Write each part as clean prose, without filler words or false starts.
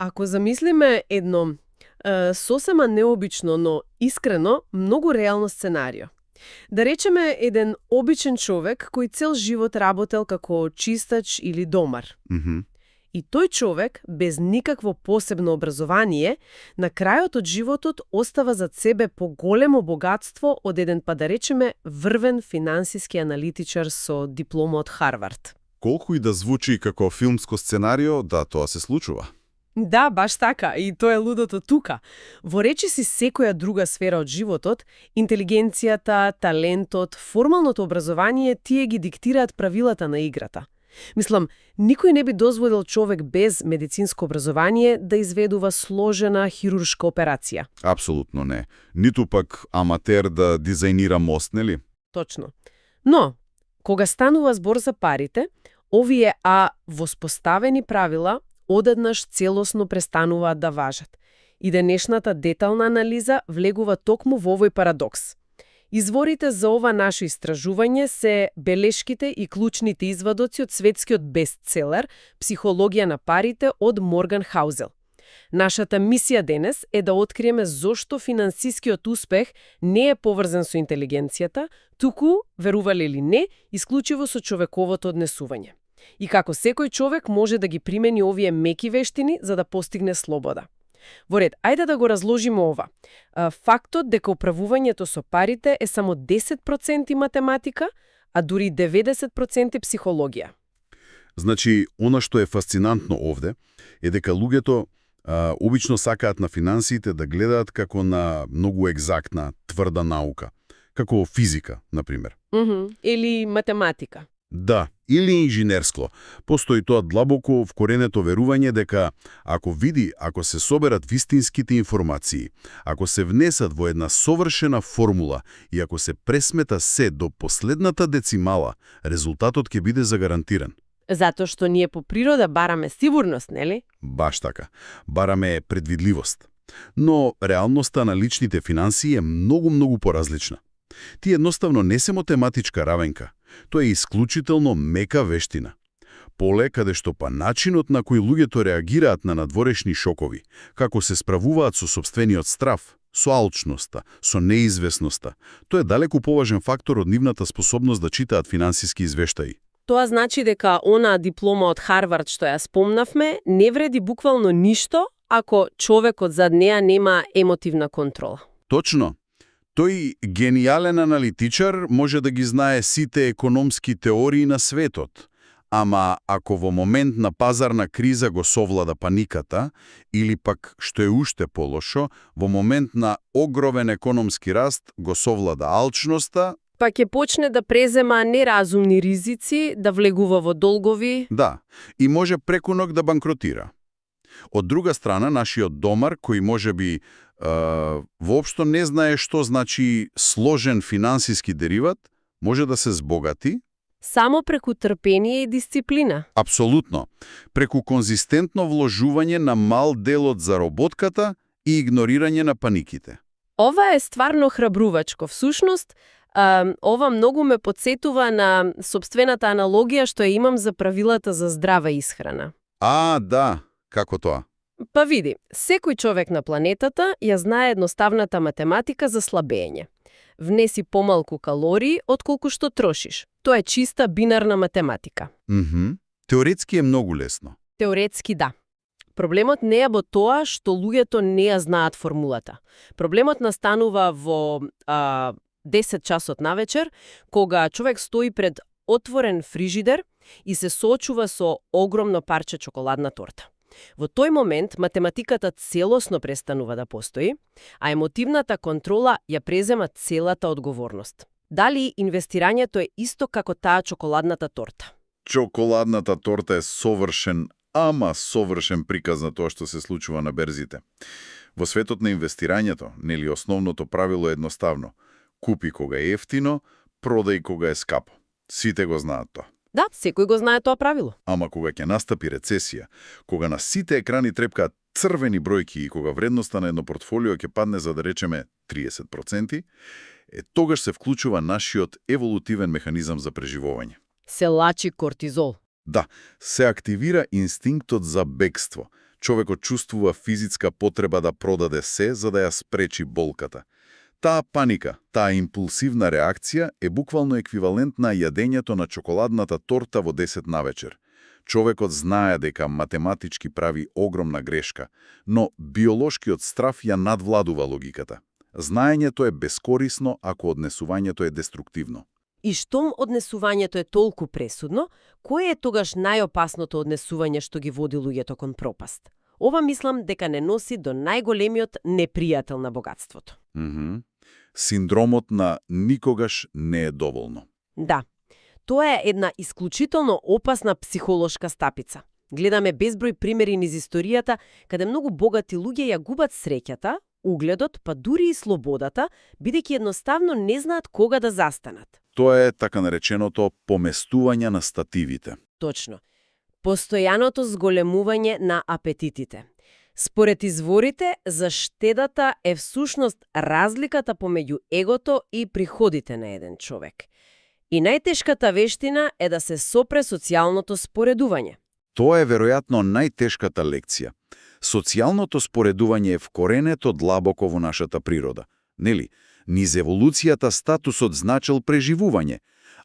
Ако замислиме едно сосема необично, но искрено, многу реално сценарио. Да речеме еден обичен човек кој цел живот работел како чистач или домар. И тој човек, без никакво посебно образование, на крајот од животот остава зад себе поголемо богатство од еден, па да речеме, врвен финансиски аналитичар со диплома од Харвард. Колку и да звучи како филмско сценарио, да, тоа се случува. Да, баш така, и тоа е лудото тука. Во речиси секоја друга сфера од животот, интелигенцијата, талентот, формалното образование, тие ги диктираат правилата на играта. Мислам, никој не би дозволил човек без медицинско образование да изведува сложена хируршка операција. Апсолутно не. Ниту пак аматер да дизајнира мост, нели? Точно. Но, кога станува збор за парите, овие воспоставени правила одеднаш целосно престануваат да важат. И денешната детална анализа влегува токму во овој парадокс. Изворите за ова наше истражување се белешките и клучните извадоци од светскиот бестселер «Психологија на парите» од Морган Хаузел. Нашата мисија денес е да откриеме зошто финансискиот успех не е поврзан со интелигенцијата, туку, верувале или не, исклучиво со човековото однесување. И како секој човек може да ги примени овие меки вештини за да постигне слобода. Во ред, ајде да го разложиме ова. Фактот дека управувањето со парите е само 10% математика, а дури 90% психологија. Значи, она што е фасцинантно овде е дека луѓето обично сакаат на финансиите да гледаат како на многу екзактна, тврда наука, како физика, например. Или математика. Да, или инженерско. Постои тоа длабоко вкоренето верување дека ако се соберат вистинските информации, ако се внесат во една совршена формула и ако се пресмета се до последната децимала, резултатот ќе биде загарантиран. Затоа што ние по природа бараме сигурност, нели? Баш така. Бараме предвидливост. Но реалноста на личните финансии е многу поразлична. Тие едноставно не се математичка равенка. Тоа е исклучително мека вештина. Поле каде што па начинот на кој луѓето реагираат на надворешни шокови, како се справуваат со сопствениот страв, со алчноста, со неизвестноста, тоа е далеку поважен фактор од нивната способност да читаат финансиски извештаи. Тоа значи дека она диплома од Харвард што ја спомнавме не вреди буквално ништо ако човекот зад неа нема емотивна контрола. Точно. Тој гениален аналитичар може да ги знае сите економски теории на светот, ама ако во момент на пазарна криза го совлада паниката, или пак, што е уште полошо, во момент на огромен економски раст го совлада алчноста, па ќе почне да презема неразумни ризици, да влегува во долгови. Да, и може преку ног да банкротира. Од друга страна, нашиот домар, кој можеби воопшто не знае што значи сложен финансиски дериват, може да се збогати само преку трпение и дисциплина. Апсолутно. Преку конзистентно вложување на мал дел од заработката и игнорирање на паниките. Ова е стварно храбрувачко. Всушност, ова многу ме подсетува на сопствената аналогија што ја имам за правилата за здрава исхрана. Да. Како тоа? Па види, секој човек на планетата ја знае едноставната математика за слабење. Внеси помалку калории отколку што трошиш. Тоа е чиста бинарна математика. Теоретски е многу лесно. Теоретски да. Проблемот не е во тоа што луѓето не ја знаат формулата. Проблемот настанува во 10 часот навечер, кога човек стои пред отворен фрижидер и се соочува со огромно парче чоколадна торта. Во тој момент математиката целосно престанува да постои, а емотивната контрола ја презема целата одговорност. Дали инвестирањето е исто како таа чоколадната торта? Чоколадната торта е совршен приказ на тоа што се случува на берзите. Во светот на инвестирањето, нели основното правило е едноставно. Купи кога е ефтино, продај кога е скапо. Сите го знаат тоа. Да, секој го знае тоа правило. Ама кога ќе настапи рецесија, кога на сите екрани трепкаат црвени бројки и кога вредноста на едно портфолио ќе падне за да речеме 30%, тогаш се вклучува нашиот еволутивен механизам за преживување. Се лачи кортизол. Да, се активира инстинктот за бегство. Човекот чувствува физичка потреба да продаде се за да ја спречи болката. Таа паника, таа импулсивна реакција е буквално еквивалент на јадењето на чоколадната торта во 10 навечер. Човекот знае дека математички прави огромна грешка, но биолошкиот страв ја надвладува логиката. Знаењето е бескорисно ако однесувањето е деструктивно. И штом однесувањето е толку пресудно, кое е тогаш најопасното однесување што ги води луѓето кон пропаст? Ова мислам дека не носи до најголемиот непријател на богатството. Синдромот на никогаш не е доволно. Да, тоа е една исклучително опасна психолошка стапица. Гледаме безброј примери низ историјата каде многу богати луѓе ја губат среќата, угледот, па дури и слободата, бидејќи едноставно не знаат кога да застанат. Тоа е така нареченото поместување на стативите. Точно. Постојаното зголемување на апетитите. Според изворите, за штедата е всушност разликата помеѓу егото и приходите на еден човек. И најтешката вештина е да се сопре социјалното споредување. Тоа е веројатно најтешката лекција. Социјалното споредување е вкоренето длабоко во нашата природа. Нели? Низ еволуцијата статусот значел преживување,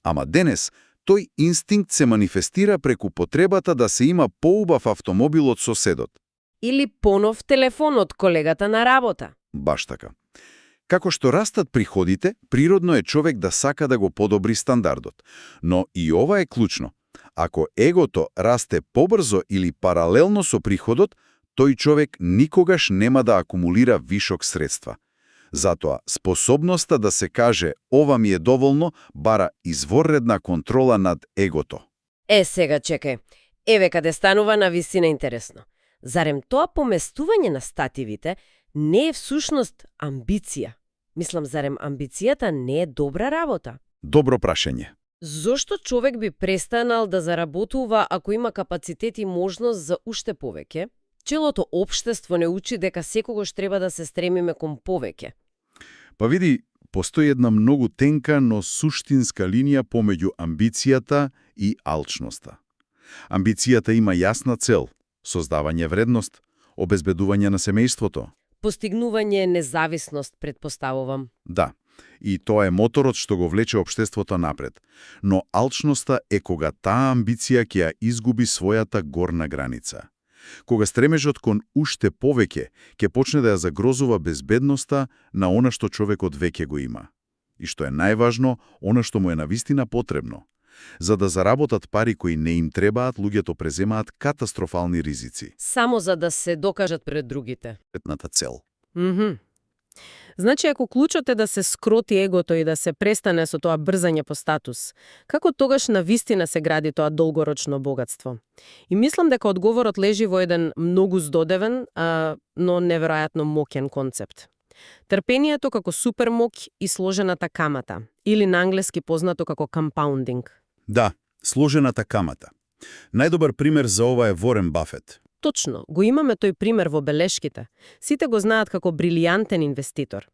ама денес тој инстинкт се манифестира преку потребата да се има поубав автомобил од соседот. Или понов телефон од колегата на работа. Баш така. Како што растат приходите, природно е човек да сака да го подобри стандардот. Но и ова е клучно. Ако егото расте побрзо или паралелно со приходот, тој човек никогаш нема да акумулира вишок средства. Затоа, способноста да се каже «ова ми е доволно» бара изворредна контрола над егото. Сега чекај. Еве каде станува навистина интересно. Зарем тоа поместување на стативите не е всушност амбиција? Мислам, зарем амбицијата не е добра работа? Добро прашање. Зошто човек би престанал да заработува ако има капацитет и можност за уште повеќе? Целото општество не учи дека секогаш треба да се стремиме кон повеќе. Па види, постои една многу тенка, но суштинска линија помеѓу амбицијата и алчноста. Амбицијата има јасна цел – создавање вредност, обезбедување на семејството. Постигнување независност, предпоставувам. Да, и тоа е моторот што го влече општеството напред. Но алчноста е кога таа амбиција ќе ја изгуби својата горна граница. Кога стремежот кон уште повеќе ќе почне да ја загрозува безбедноста на она што човекот веќе го има. И што е најважно, она што му е навистина потребно. За да заработат пари кои не им требаат, луѓето преземаат катастрофални ризици. Само за да се докажат пред другите. Етната цел. Значи, ако клучот е да се скроти егото и да се престане со тоа брзање по статус, како тогаш навистина се гради тоа долгорочно богатство? И мислам дека одговорот лежи во еден многу здодевен, но неверојатно моќен концепт. Трпението како супермок и сложената камата, или на англиски познато како компаундинг. Да, сложената камата. Најдобар пример за ова е Ворен Бафет. Точно, го имаме тој пример во белешките. Сите го знаат како брилијантен инвеститор.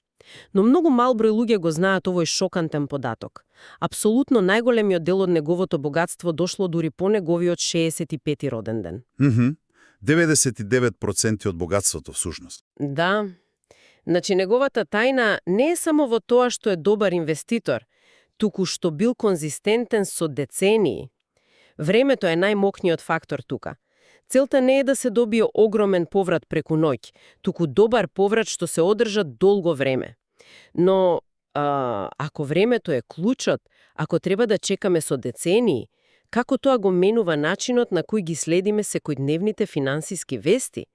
Но многу мал број луѓе го знаат овој шокантен податок. Апсолутно најголемиот дел од неговото богатство дошло дури по неговиот 65-ти роден ден. 99% од богатството всушност. Да. Значи, неговата тајна не е само во тоа што е добар инвеститор, туку што бил конзистентен со децении. Времето е најмокниот фактор тука. Целта не е да се добие огромен поврат преку ноќ, туку добар поврат што се одржа долго време. Но, ако времето е клучот, ако треба да чекаме со децении, како тоа го менува начинот на кој ги следиме секојдневните финансиски вести?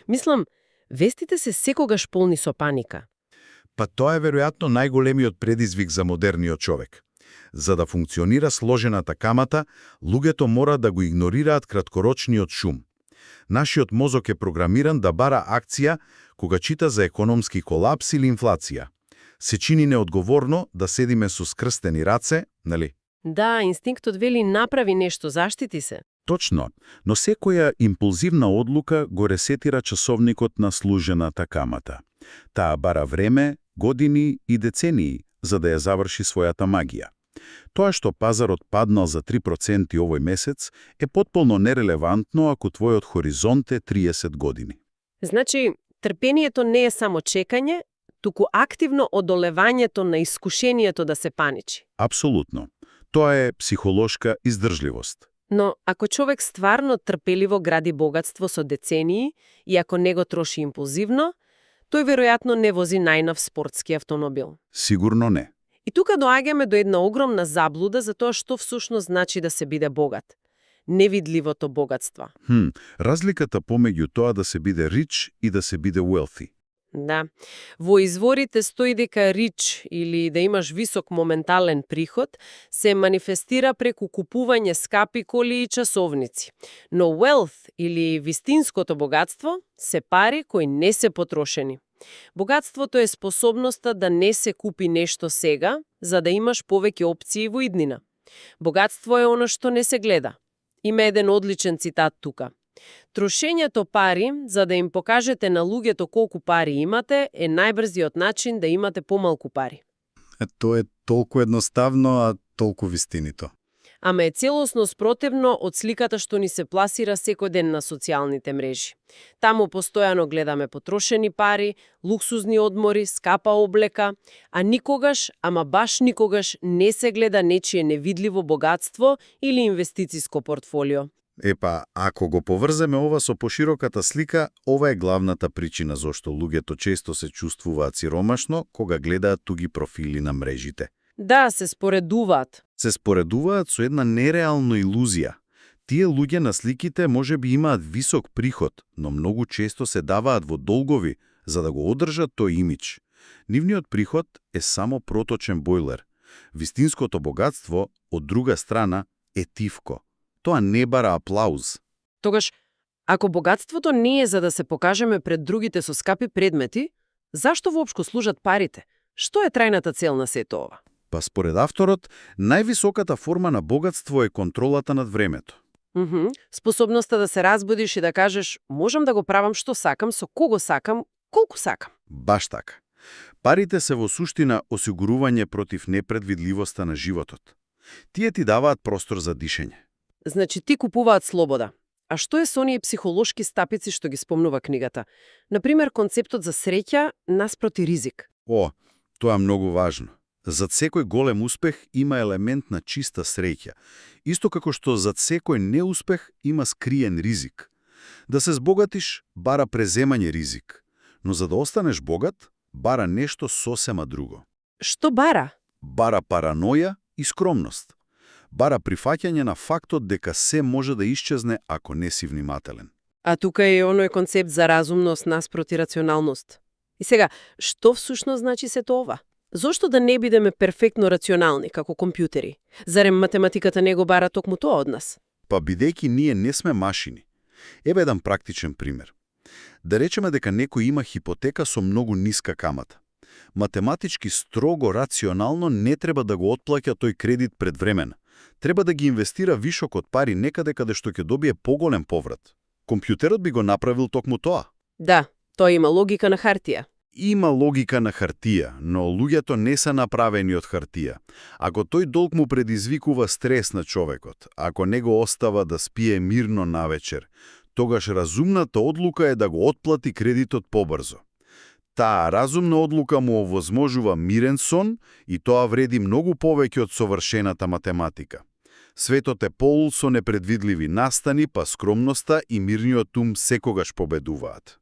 Мислам, вестите се секогаш полни со паника. Па тоа е веројатно најголемиот предизвик за модерниот човек. За да функционира сложената камата, луѓето мора да го игнорираат краткорочниот шум. Нашиот мозок е програмиран да бара акција кога чита за економски колапс или инфлација. Се чини неодговорно да седиме со скрстени раце, нали? Да, инстинктот вели направи нешто, заштити се. Точно, но секоја импулзивна одлука го ресетира часовникот на служената камата. Таа бара време, години и децении за да ја заврши својата магија. Тоа што пазарот паднал за 3% овој месец е потполно нерелевантно ако твојот хоризонт е 30 години. Значи, трпението не е само чекање, туку активно одолевањето на искушението да се паничи. Апсолутно. Тоа е психолошка издржливост. Но ако човек стварно трпеливо гради богатство со децении и ако не го троши импулзивно, тој веројатно не вози најнов спортски автомобил. Сигурно не. И тука доаѓаме до една огромна заблуда за тоа што всушност значи да се биде богат. Невидливото богатство. Разликата помеѓу тоа да се биде rich и да се биде wealthy. Да. Во изворите стои дека рич или да имаш висок моментален приход се манифестира преку купување скапи коли и часовници. Но wealth или вистинското богатство се пари кои не се потрошени. Богатството е способноста да не се купи нешто сега, за да имаш повеќе опции во иднина. Богатство е оно што не се гледа. Има еден одличен цитат тука. Трошењето пари, за да им покажете на луѓето колку пари имате, е најбрзиот начин да имате помалку пари. Тоа е толку едноставно, а толку вистинито. Ама е целосно спротивно од сликата што ни се пласира секој ден на социјалните мрежи. Таму постојано гледаме потрошени пари, луксузни одмори, скапа облека, а никогаш, ама баш никогаш не се гледа нечие невидливо богатство или инвестициско портфолио. Епа, ако го поврземе ова со пошироката слика, ова е главната причина зошто луѓето често се чувствуваат сиромашно кога гледаат туги профили на мрежите. Да, се споредуваат. Се споредуваат со една нереална илузија. Тие луѓе на сликите можеби имаат висок приход, но многу често се даваат во долгови за да го одржат тој имидж. Нивниот приход е само проточен бойлер. Вистинското богатство, од друга страна, е тивко. Тоа не бара аплауз. Тогаш, ако богатството не е за да се покажеме пред другите со скапи предмети, зашто воопшто служат парите? Што е трајната цел на сето ова? Па според авторот, највисоката форма на богатство е контролата над времето. Способноста да се разбудиш и да кажеш, можам да го правам што сакам, со кого сакам, колку сакам. Баш така. Парите се во суштина осигурување против непредвидливоста на животот. Тие ти даваат простор за дишење. Значи ти купуваат слобода. А што е со оние психолошки стапици што ги спомнува книгата? Например, концептот за среќа наспроти ризик. Тоа е многу важно. Зад секој голем успех има елемент на чиста среќа. Исто како што зад секој неуспех има скриен ризик. Да се збогатиш бара преземање ризик, но за да останеш богат, бара нешто сосема друго. Што бара? Бара параноја и скромност. Бара прифаќање на фактот дека се може да исчезне ако не си внимателен. А тука е оној концепт за разумност наспроти рационалност. И сега, што всушност значи сето ова? Зошто да не бидеме перфектно рационални, како компјутери? Зарем математиката не го бара токму тоа од нас? Па бидејќи ние не сме машини. Еве еден практичен пример. Да речеме дека некој има хипотека со многу ниска камата. Математички строго рационално не треба да го отплаќа тој кредит предвремено. Треба да ги инвестира вишок од пари некаде каде што ќе добие поголем поврат. Компјутерот би го направил токму тоа. Да, тоа има логика на хартија. Има логика на хартија, но луѓето не се направени од хартија. Ако тој долг му предизвикува стрес на човекот, ако не го остава да спие мирно навечер, тогаш разумната одлука е да го отплати кредитот побрзо. Таа разумна одлука му овозможува мирен сон и тоа вреди многу повеќе од совршената математика. Светот е полн со непредвидливи настани, па скромноста и мирниот ум секогаш победуваат.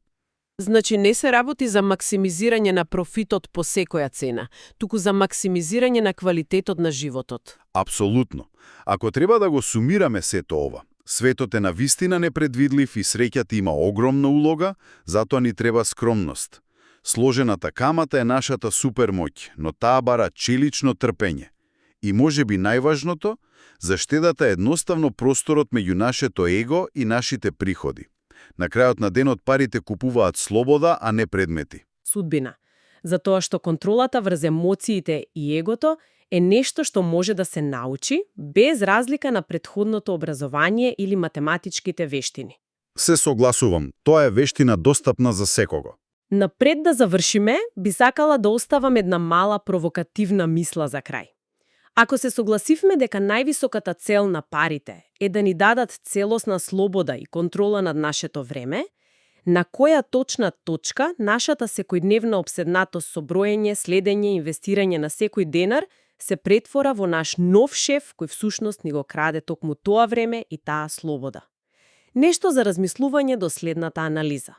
Значи не се работи за максимизирање на профитот по секоја цена, туку за максимизирање на квалитетот на животот. Апсолутно. Ако треба да го сумираме сето ова, светот е навистина непредвидлив и среќата има огромна улога, затоа ни треба скромност. Сложената камата е нашата супермоќ, но таа бара челично трпење. И можеби најважното, заштедата е едноставно просторот меѓу нашето его и нашите приходи. На крајот на денот парите купуваат слобода, а не предмети. Судбина. Затоа што контролата врз емоциите и егото е нешто што може да се научи без разлика на претходното образование или математичките вештини. Се согласувам, тоа е вештина достапна за секого. Напред да завршиме, би сакала да оставам една мала провокативна мисла за крај. Ако се согласивме дека највисоката цел на парите е да ни дадат целосна слобода и контрола над нашето време, на која точна точка нашата секојдневна обседнатост со броење, следење, инвестирање на секој денар се претвора во наш нов шеф кој всушност ни го краде токму тоа време и таа слобода? Нешто за размислување до следната анализа.